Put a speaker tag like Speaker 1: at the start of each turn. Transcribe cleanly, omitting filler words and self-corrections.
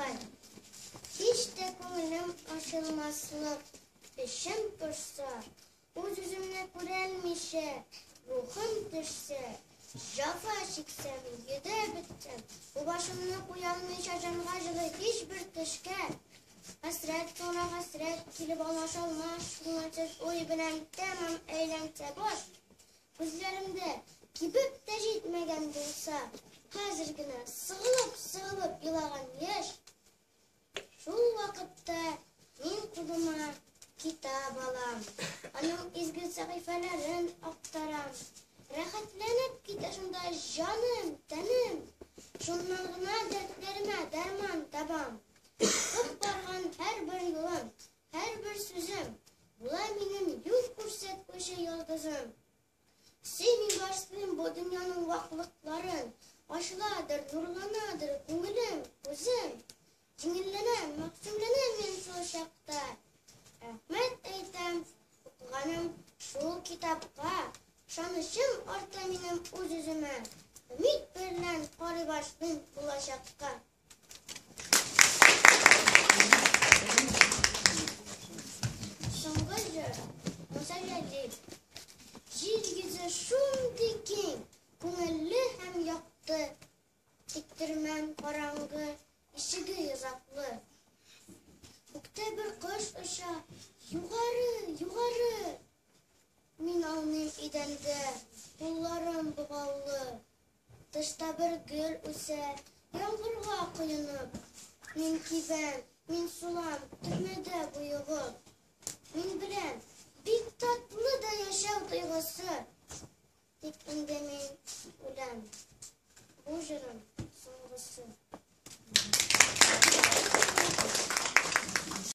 Speaker 1: Шәфкать. Һич тә күңелем ачылмаслык, эчем пошса, үз-үземне күрәлмичә, рухым төшсә, җәфа чиксәм, йөдәп бетсәм, бу башымны куялмыйча җанга җылы һичбер төшкә, хәсрәт соңра хәсрәт килеп алмаш-алмаш, күңелсез уй белән тәмам әйләнсә баш, күзләремдә кибеп тә җитмәгән булса, хәзер генә сыгылып-сыгылып елаган яшь, шул вакытта мин кулыма китап алам, аның изге сәхифәләрен актарам. Рәхәтләнеп китә шунда җаным, тәнем. Шуннан гына дәртләремә дәрман табам. Укып барган һәрбер юлым, һәрбер сүзем була минем юл күрсәткүче йолдызым. Сөйми башлыйм бу дөньяның ваклыкларын, ачыладыр, нурланадыр күңелем, күзем. Җиңелләнәм, мәгъсүмләнәм мин шул чакта. Рәхмәт әйтәм укыганым шул китапка. Ышанычым арта минем үз-үземә. Өмид берлән карый башлыйм булачакка. Соңгы җыр Муса Җәлил. Җир йөзе шундый киң, күңелле һәм якты. Тик төрмәм караңгы, ишеге йозаклы. Күктә бер кош оча, югары, югары. Мин ауныйм идәндә, кулларым богаулы. Тышта бер гөл үсә, яңгырга коенып. Мин кибәм, мин сулам, төрмәдә боегып. Мин беләм, бик татлы да яшәү тойгысы. Тик инде мин үләм. Бу җырым соңгысы.